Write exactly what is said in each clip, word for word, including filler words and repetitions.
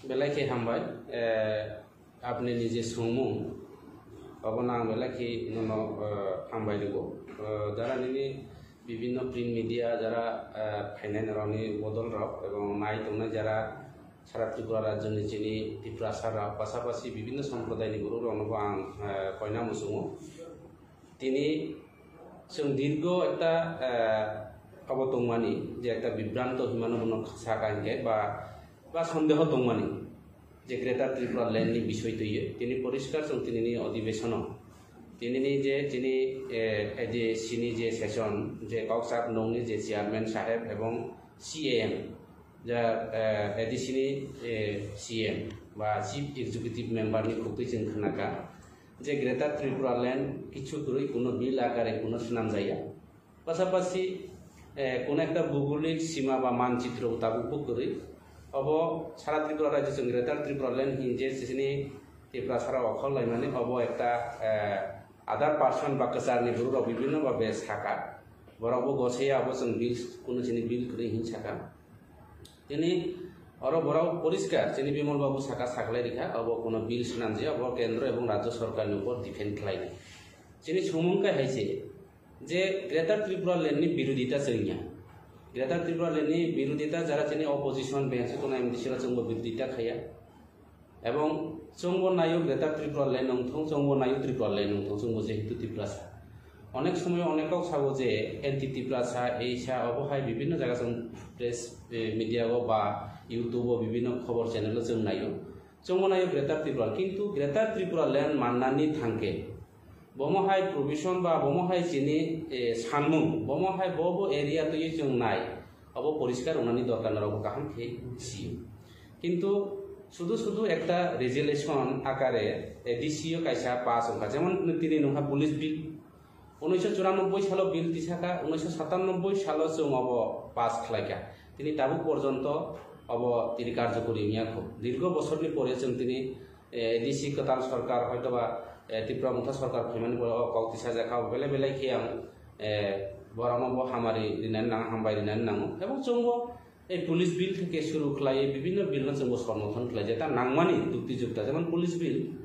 Belai khe hambai, eh, apni ni je swngmung, obono ang belai khe nono, eh, hambai rwo. Eh, jara nini bibinno print media jara, eh, phainai norokni bodol rok ebong nai tongnai jara sara Tripura rajyoni chini Tiprasa rok pasapasi bibinno somprodayni borok rokno bo ang, eh, koina muchungo. Tini chwng dirgo ekta, eh, abo tongmani je ekta bibranto hinmano bono saka hinkhe ba, ba sondeho tongmani je Greater Tripura Land ni bisoi twiwi tini poriskar chwng tinini odibeshono tinini je chini, eh, A D C ni je session je kok chap nongni je chairman saheb ebong C A M ja, eh, A D C ni, eh, C M ba Chief Executive Member ni khukti chwng khnaka je Greater Tripura Land kichu kwrwi kuno bill akare kuno swnamjaya. Pasapasi, eh, kuno ekta bhugolik sima ba manchitro tabuk bo kwrwi. Obo sara Tripura rajyo chwng Greater Tripura Land hinje sini Tiprasara okhol laimani obo ekta, eh, other person ba kwcharni borok rok bibinno babe saka. Borok bo gosaya obo chwng bill, kuno chini bill kwrwi hin saka. Tini oro borok poriskar chini Bimal babu saka saklai rikha, obo kuno bill swnamjaya, obo kendro ebong rajyo sorkarni upor depend khlainai. Chini sumung kai hai se je Greater Tripura Land ni birodita chwngya. Greater Tripura Land ni birodita jara chini opposition bengsi kono M D C rok chwngbo birodita khaya. Ebong chwngbo nayo Greater Tripura Land wngthong, chwngbo nayo Tripura Land wngthong, chwngbo jehetu Tiprasa. Onek somoy onek kok sabo je anti Tiprasa, eisa obo hai bibinno jaga chwng press, eh, media o ba YouTube o bibinno khobor channel o chwng nayo. Chwngbo nayo Greater Tripura, kintu Greater Tripura Land mannani thangkhe bomo hai provision ba bomo hai chini, eh, sanmung, bomo hai bo bo area twi chwng nai, obo poriskar wngnani dorkar norok bo kaham khe sio. Kintu sudu sudu ekta resolution akare, eh, D C o kaisa pass wngkha, jemon tini nungkha police bill, unnish churanobboi salo bill tisaka, unnish satannobboi salo chwng obo pass khlaikha. Tini tabuk porjonto obo tini karjokori wngya kho. Dirgo bosorni pore chwng tini eh, A D C kwtal sorkar hoitoba, eh, Tripura Motha sorkar phaimani pore o kok tisajak kha, belai belai khe ang, eh, borokno bo hamari rinani nango, hambai rinani nango. Ebong chwngbo ei police bill theke suru khlaiwi bibinno bill no chwngbo somorthon khlai, jeta nangmani jukti jukta, jemon police bill.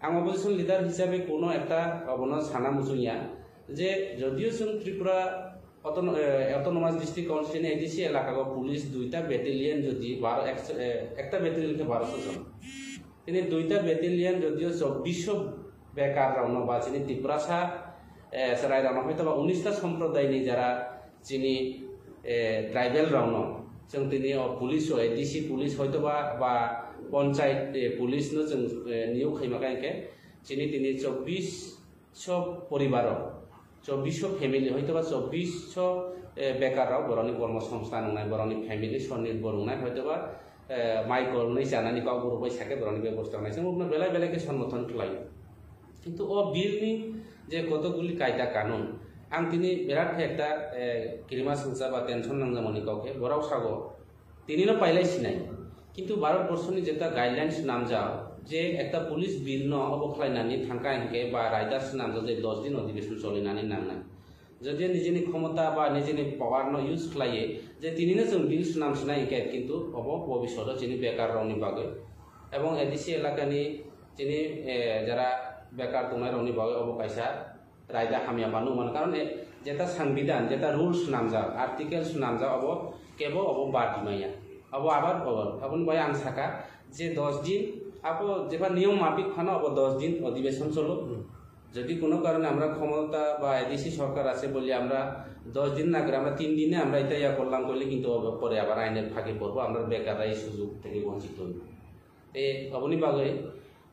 Ang opposition leader hisabe kuno ekta obono sana muchungya je jodio chwng Tripura Autono-, eh, Autonomous District Council ni A D C elaka o police duita battalion jodi baro ekso, eh, ekta battalion khe baroso jon. Tini duita battalion jodio chobbish bekar rokno ba chini Tiprasa, eh, chwrai rokno hoitoba unnish ta somprodai ni jara chini, eh, tribal rokno chwng tini o police o A D C police hoitoba ba panchayat, eh, police no chwng, eh, niyok khaima kha hinkhe chini tini chobbish so poribaro, chobbish family, hoitoba chobbish, eh, bekar rok borokni kormo songsthan wngnai, borokni family sonirbhor wngnai, hoitoba, eh, mai kolnwi chanani kok borok bai sakhe borokni bebosta wngnai, chwng belai belai khe somorthon khlaio. Kintu o bill ni je kotokguli kaida kanun, ang tini berat khe ekta, eh, kirima songcha ba tension nangjakmani kok khe borok sago, Tinino pailai sinai. Kintu Bharat borso ni jeta guidelines swnamjak je ekta police bill no obo khlainani thangkha hinkhe ba raida swnamjak je dos din odhibeshon cholinani nangnai. Jodi nijini khomota ba nijini power no use khlaiye je tinino chwng bill swnam sinai hinkhe kintu obo bobishoto chini bekar rokni bagwi ebong A D C elakani chini, eh, jara bekar tongnai rokni bagwi obo kaisa raida hamya ma nukmano. Karon e, jeta sangbidan, jeta rules swnamjak, article swnamjak, obo kebo obo bad maya. Obo abar obo, aboni bai ang saka je dos din, abo jeba niyom mapik phano obo dos din odhibeshon cholo. Jodi kono karone amra khomota ba A D C sorkar ase boli amra dos din na kare, amra tin dine amra eta ya korlam koile kintu obo pore abar ainer phage porbo, amra bekar rai sujog theke bonchit hoibo. Te oboni bagwi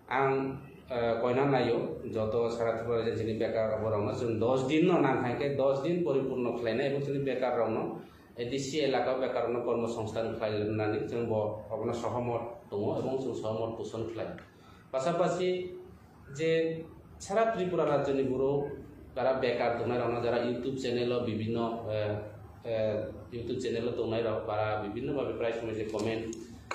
ang, eh, koina naio joto sara Tripura rajyoni bekar borokno chwng dos din no nang khaikhe dos din poripurno khlainai, ebong chini bekar rokno A D C elaka bekar rokno kormo songsthan khlainani chwng bo obono sohomot tongo ebong chwng sohomot poson khlai. Pasapasi je sara Tripura rajyoni borok jara bekar tongnai rokno, jara YouTube channel o bibinno, eh, eh, YouTube channel o tongnai rok bara bibinno babe prai somoi je comment,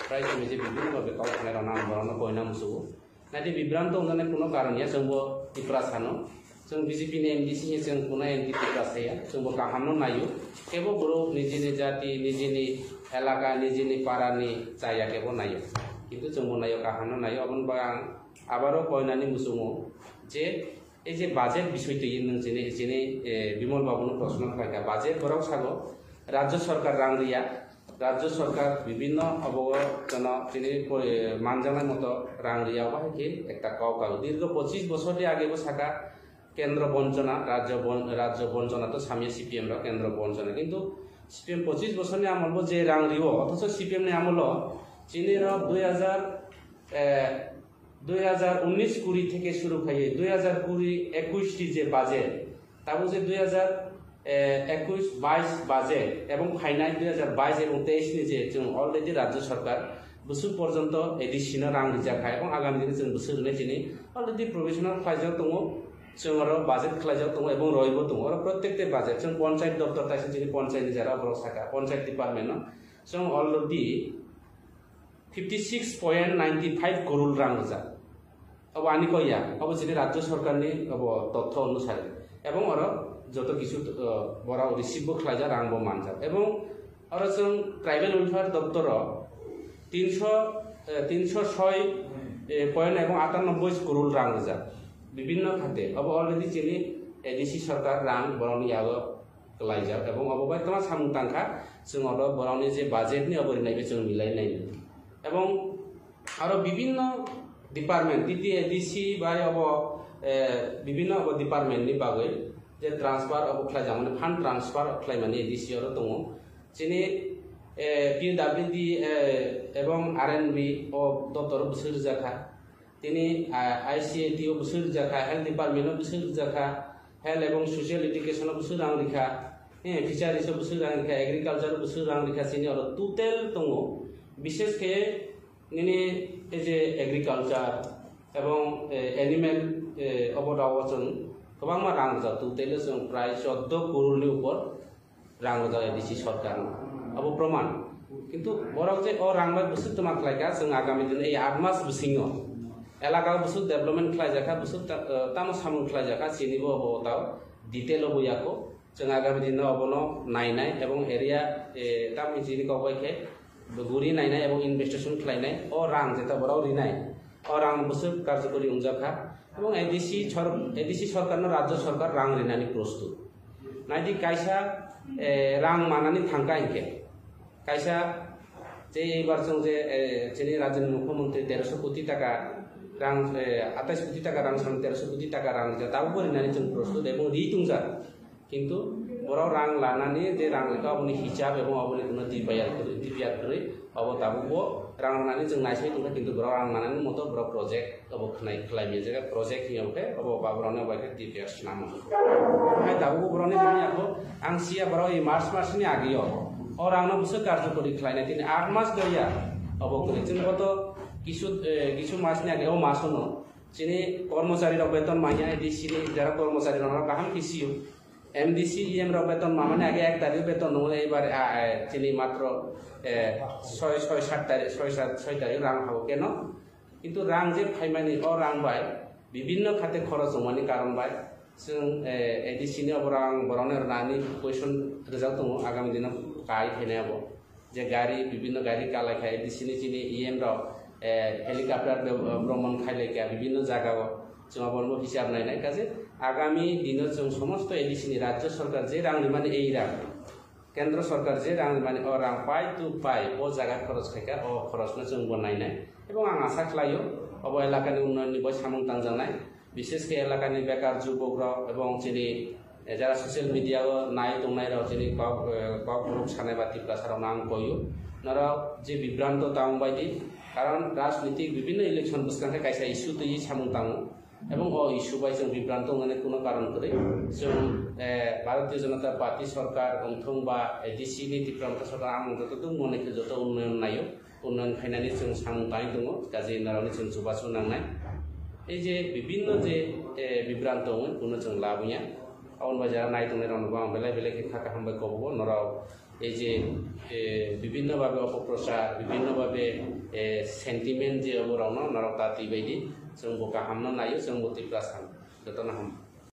prai somoi je bibinno babe kok sanai rokno ang borokno koina musugo. Naithe bibranto wngnani kuno karon ya, chwngbo Tiprasa no, chwng B J P ni M D C ya, chwng kuno anti Tiprasa ya, chwngbo kaham no naio. Kebo borok nijini jati, nijini elaka, nijini para ni chaya kebo naio. Kintu chwngbo naio, kahamno naio, aboni bagwi ang abaro koinani muchungo je ei je budget bisoi twi nwng chini, chini, eh, Bimal babuno proshno khlaikha. Budget borok sago Rajya Sarkar rang riya, Rajya Sarkar bibhinno obo jono chini pori-, manjaknai moto rang riya, obo hai khe ekta kok kok. Dirgho pochis bochor ni age bo saka kendro bonchona, rajyo bon-, rajyo bonchona to samya C P M rok kendro bonchona. Kintu C P M pochis bochor ni amol bo je rang riyo, othocho C P M ni amolo chini rok dui hajar, eh, dui hajar unis kuri theke shuru khaiye dui hajar kuri ekush ti je budget, tabuk je dui hajar, eh, ekush bais budget ebong phainai dui hajar bais ebong teis ni je chwng already Rajya Sarkar bwswk porjonto A D C no rang rijak kha ebong agami dino chwng bwswk rwnai chini already provisional khlaijak tongo, chwng oro budget khlaijak tongo ebong roibo tongo. Oro prottek te budget chwng panchayat doptor taisa chini panchayat ni jara borok saka panchayat department no chwng already fifty six point ninety five crore rang rijak. Abo ani kok ya, abo chini Rajya Sarkar ni abo totho onusare. Ebong oro joto kisu, eh, borok receive bo khlaijak, rang bo manjak. Ebong oro chwng tribal welfare doptor o tinso, eh, tinso soi, eh, point ebong atanobboi crore rang rijak. Bibhinno khate abo already chini A D C sarkar rang borokni yago klaijak, ebong obo bai tama samung tangkha, chwng oro borokni je budget ni obo rinai bai chwng milai nai. Ebong aro bibhinno department, T T A D C bai obo, eh, bibhinno obo department ni bagwi je transfer obo khlaijak, mane fund transfer khlaimani A D C oro tongo. Chini, eh, P W D, eh, ebong R N B o doptor bwswk rijak kha. Tini, ah, I C A T o bwswk rijak kha, health department o bwswk rijak kha, health ebong social education o bwswk rang rikha, eh, fisheries o bwswk rang rikha, agriculture o bwswk rang rikha, chini oro total tongo. Bishes khe nini ei je agriculture ebong, eh, animal, eh, obo rao chwng kwbangma rang rijak, total o chwng prai choudo crore ni upor rang rijak A D C sarkar no. Abo proman. Kintu borok je o rang bai bwswk tuma khlai kha, chwng agami din ei aat mas bisingo elaka o bwswk development khlai jakha, bwswk ta-, eh, tamo samung khlai jakha, chini bo abo tao detail o bo yako. Chwng agami din no obono nainai ebong area, eh, tamo chini kok bai khe guri nainai ebong investigation khlainai, o rang jeta borok rinai, o rang bwswk karjokori wngjak kha. Ebong A D C sor-, A D C sarkar no rajya sarkar rang rinani prostut. Naidi kaisa, eh, rang manani thangkha hinkhe. Kaisa je ibar chwng je, eh, chini rajyoni mukhyamantri teroso koti taka rang, eh, atais koti taka rang san, teroso koti taka rang rijak, tabukbo rinani chwng prostut ebong ri tongjak. Kintu borok rang lanani je rang rikha oboni hisab ebong oboni kuno D P R kwrwi, D P R kwrwi, obo tabukbo rang rwnani chwng naisai tongkha, kintu borok rang lanani moto borok project obo khnai khlai mia jaga project hiya khe obo ba borokni bai khe D P R swnamo. Hai tabukbo borokni bini ako ang sia borok i March mas ni agio o rangno bwswk karjokori khlainai tini aat mas doya obo kwrwi chwng boto kisu, eh, kisu mas ni age o masono chini kormochari rok beton manya A D C ni jara kormochari rok kaham khe sio. M D C, E M rok beton mamani age ek tarikh beton nungwi ebar, ah, eh, chini matro, eh, soi, soi, sat tarikh, soi, sat, soi tarikh rang habo keno. Kintu rang je phaimani, o rang bai bibhinno khate khoroj wngmani karon bai chwng, eh, A D C ni obo rang borokno rwnani question rijak tongo, agami dino kai phainai abo. Je gari, bibhinno gari kalaikha, A D C ni chini E M rok, eh, helicopter be-, eh, bromon khailaikha bibhinno jagao. Chwng abono hisab nainai, kaje agami dino chwng somosto A D C ni rajya sarkar je rang rimani ei rang, kendro sarkar je rang rimani o rang pai to pai o jaga khoroj khaikha, o khorojno chwng bo nainai. Ebong ang asa khlaio, obo elakani unnayonni bai samung tangjaknai. Bishesh khe elakani bekar jubokrok ebong chini, eh, jara social media o nai tongnairok chini kok, eh, kokborok sanai ba Tiprasarokno ang koio. Norok je bibranto ta wngbaidi, karon rajnitik bibhinno election bwskang khe kaisa issue twiwi samung tango. Ebong o issue bai chwng bibranto wngmani kuno karon kwrwi. Chwng, eh, Bharatiya Janata Party sorkar wngthung ba A D C ni Tipra Motha sorkar, ang joto duk mone khe joto unnoyon naio. Unnoyon khainani chwng samung tangwi tongo, kaje norokni chwng chubachu nangnai. Ei je bibhinno je, eh, bibranto wngwi kuno chwng labuya. Aboni bai jara nai tongnai rokno bo ang belai belai khe kha kaham bai kobogo norok ei je, eh, bibhinno babe opoprochar, bibhinno babe, eh, sentiment je obo rokno norok ta twi baidi chwng bo kaham no naio, chwng bo Tiprasa no. Jotono ham.